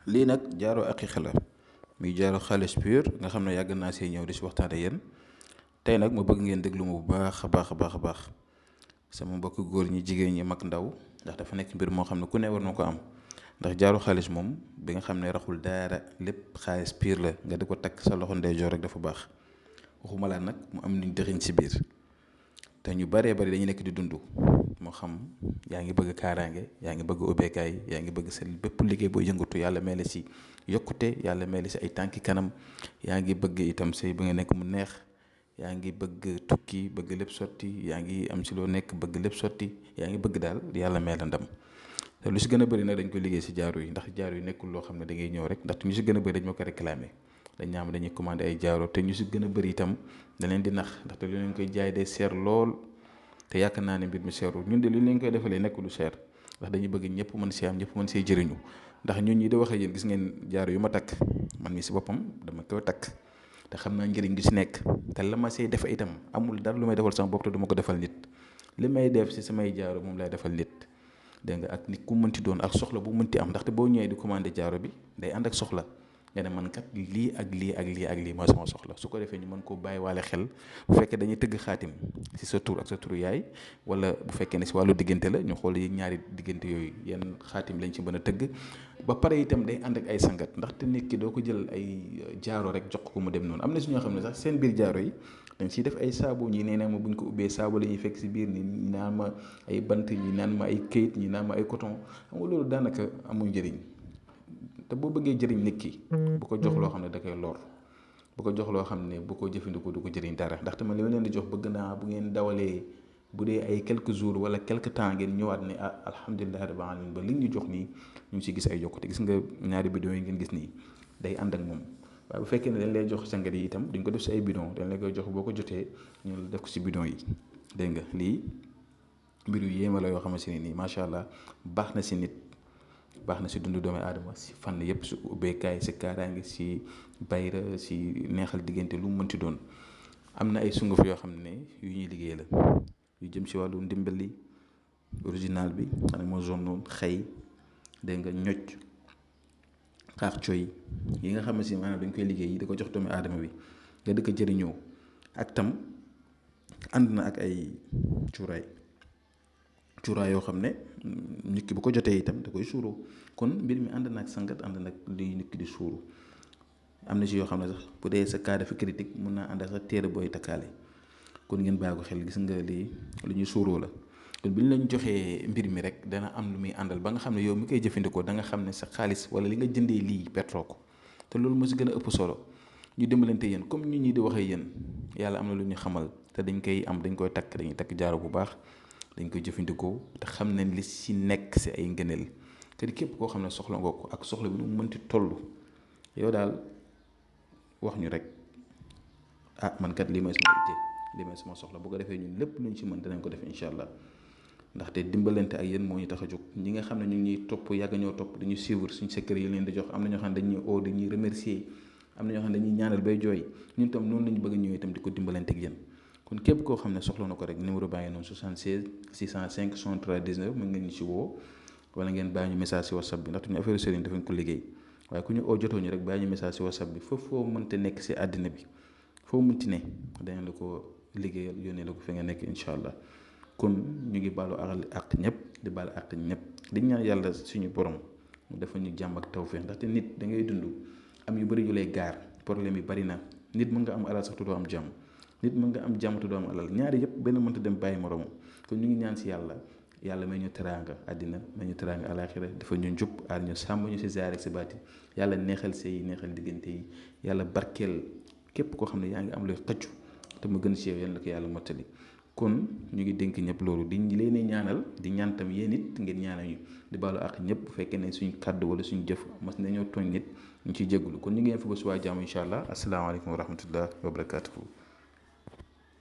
lii nag jaaro aqiiqa la muy jaaro xaalis pur nga xam ne yàgg naa see ñëw di si waxtaane yéen tey nag ma bëgg ngeen déglu ma bu baax a baax a baax a baax sama mbokk góor ñi jigéen ñi mag ndaw ndax dafa nekk mbir moo xam ne ku ne war na ko am ndax jaaro xaalis moom bi nga xam ne raxul dara lépp xaalis pur la nga di ko takk sa loxo ndeyjoor rek dafa baax waxuma laa nag mu am luñ dëxiñ si biir te ñu baree bari dañuy nekk di dund moo xam yaa ngi bëgg kaaraange yaa ngi bëgg ubbeekaay yaa ngi bëgg sa bépp liggéey boo yëngatu yàlla may la si yokkute yàlla may la si ay tànki kanam yaa ngi bëgg itam sëy ba nga nekk mu neex yaa ngi bëgg tukki bëgg lépp sotti yaa ngi am si loo nekk bëgg lépp sotti yaa ngi bëgg daal yàlla may la ndam te lu si gën a bëri nag dañ ko liggéey si jaaro yi ndax jaaro yi nekkul loo xam ne da ngay ñëw rek ndax ñu si gën a bëri dañ ma ko réclamé dañ ñaam dañuy commandé ay jaaro te ñu si gën a bëri itam da leen di nax ndaxte lu leen koy jaay day seer lool te yaakaar naa ne mbir mi seerul ñun de li leen koy defalee nekk lu seer ndax dañuy bëgg ñëpp mën see am ñëpp mën see jëriñu ndax ñun ñi di wax ak yéen gis ngeen jaaro yu ma takk man mi si boppam dama koy takk te xam naa njëriñ gi si nekk te la ma see def itam amul dara lu may defal sama bopp te du ma ko defal nit li may def si samay jaaro moom lay defal nit dégg nga ak nit ku mënti doon ak soxla bu mënti am ndaxte boo ñëwee di commandé jaaro bi day ànd ak soxla nga ne man kat lii ak lii ak lii ak lii mooy sama soxla su ko defee ñu mën koo bàyyi waale xel bu fekkee dañuy tëgg xaatim si sa tur ak sa turu yaay wala bu fekkee ne si wàllu diggante la ñu xool yi ñaari diggante yooyu yenn xaatim lañ ci mën a tëgg ba pare itam day ànd ak ay sangat ndaxte nit ki doo ko jël ay jaaro rek jox ko mu dem noonu am na si ñoo xam ne sax seen biir jaaro yi dañ siy def ay saabu ñi nee na ma buñ ko ubbee saabu la ñuy fekk si biir ñi naan ma ay bant ñi naan ma ay këyit ñi naan ma ay coton xam nga loolu daanaka amul njëriñ te boo bëggee jëriñ nit ki bu ko jox loo xam ne da koy lor bu ko jox loo xam ne bu ko jëfandikoo du ko jëriñ dara ndaxte man li ma leen di jox bëgg naa bu ngeen dawalee bu dee ay quelques jours wala quelque temps ngeen ñëwaat ne ah alhamdulilah rabbil alamin ba li ñu jox nii ñu ngi si gis ay yokkute gis nga ñaari bidon yi ngeen gis nii day ànd ak moom waaye bu fekkee ne dañ lay jox sangat yi itam duñ ko def si ay bidon dañ lay koy jox boo ko jotee ñu def ko si bidon yi dégg nga lii mbir yu yéema la yoo xamante ne nii macha allah baax na si nit baax na si dundu doomu aadama si fànn yëpp si ubbeekaay si kaaraange si bayra si neexal diggante lu mu mënti doon am na ay sunguf yoo xam ne yu ñuy liggéey la yu jëm si wàllu ndimbali original bi xam ne moo zone noonu xëy dégg nga ñocc xaax coy yi nga xam ne si maanaam dañ koy liggéey yi da ko jox doomu aadama bi nga di ko jëriñoo ak tam ànd na ak ay cuuraay yoo xam ne nit ki bu ko jotee itam da koy suuru kon mbir mi ànd na ak sangat ànd nag li nit ki di suuru am na si yoo xam ne sax bu dee sa cas dafa critique mun naa ànd ak sa téere booy takkaale kon ngeen bàyyi ko xel gis nga lii lu ñuy suuroo la kon bi ñu leen joxee mbir mi rek dana am lu muy àndal ba nga xam ne yow mi koy jëfandikoo da nga xam ne sa xaalis wala li nga jëndee lii pertoo ko te loolu moo si gën a ëpp solo ñu dimbalante yéen comme ñu ñi di waxee yéen yàlla am na lu ñu xamal te dañ koy am dañ koy takk dañuy takk jaaro bu baax dañ koy jëfandikoo te xam nañ li si nekk si ay ngëneel te képp koo xam ne soxla nga ko ak soxla bi nu mu mënti toll yow daal wax ñu rek ah man kat lii mooy sama itte lii mooy sama soxla bu ko defee ñun lépp luñ ci mën danañ ko def incha allah ndaxte dimbalante ak yéen moo ñu tax a jóg ñi nga xam ne ñu ngi ñuy topp yàgg ñoo topp dañuy suivre suñ secret yi leen di jox am na ñoo xam ne dañuy oo dañuy remercier am na ñoo xam ne dañuy ñaanal bay jooy ñun tam noonu lañu bëgg ñëw itam di ko dimbalante ak yéen kon képp koo xam ne soxla na ko rek numéro baa ngi noonu 76 605 63 19 mën ngeen ñu si woo wala ngeen bàyyi ñu message si whatsapp bi ndaxte ñu affaire sëriñ dafañ ko liggéey waaye ku ñu oo jotoo ñu rek bàyyi ñu message si whatsapp bi foofu foo mënte nekk si àddina bi foo mënti ne dañ la ko liggéeyal yónnee la ko fi nga nekk incha allah kon ñu ngi baalu àq ñëpp di baalu àq ñëpp di ñaan yàlla suñu borom mu dafa ñu jàmm ak tawfeex ndaxte nit da ngay dund am yu bëri yu lay gaar problème yi bari na nit mën nga am alal sax te doo am jàmm nit mën nga am jàmm te doo am alal ñaari yëpp benn mënta dem bàyyi moromam kon ñu ngi ñaan si yàlla may ñu teraanga àddina may ñu teraanga alaaxira dafa ñu njub aar ñu sàmm ñu si zaahir ak si baati yàlla neexal sëy yi neexal diggante yi yàlla barkeel képp koo xam ne yaa ngi am looy xëccu te mu gën si yow yàlla la ko yàlla mottali kon ñu ngi dénk ñëpp loolu di leen ñaanal di ñaan tam yéen it ngeen ñaanal ñu di baalu ak ñëpp bu fekkee ne suñ kàddu wala suñ jëf mas nañoo tooñ nit ñu ciy jégalu kon ñu ngi leen fa ba suwaa jàmm incha allah asalaamaaleykum wa rahmatullah wa barakatuhu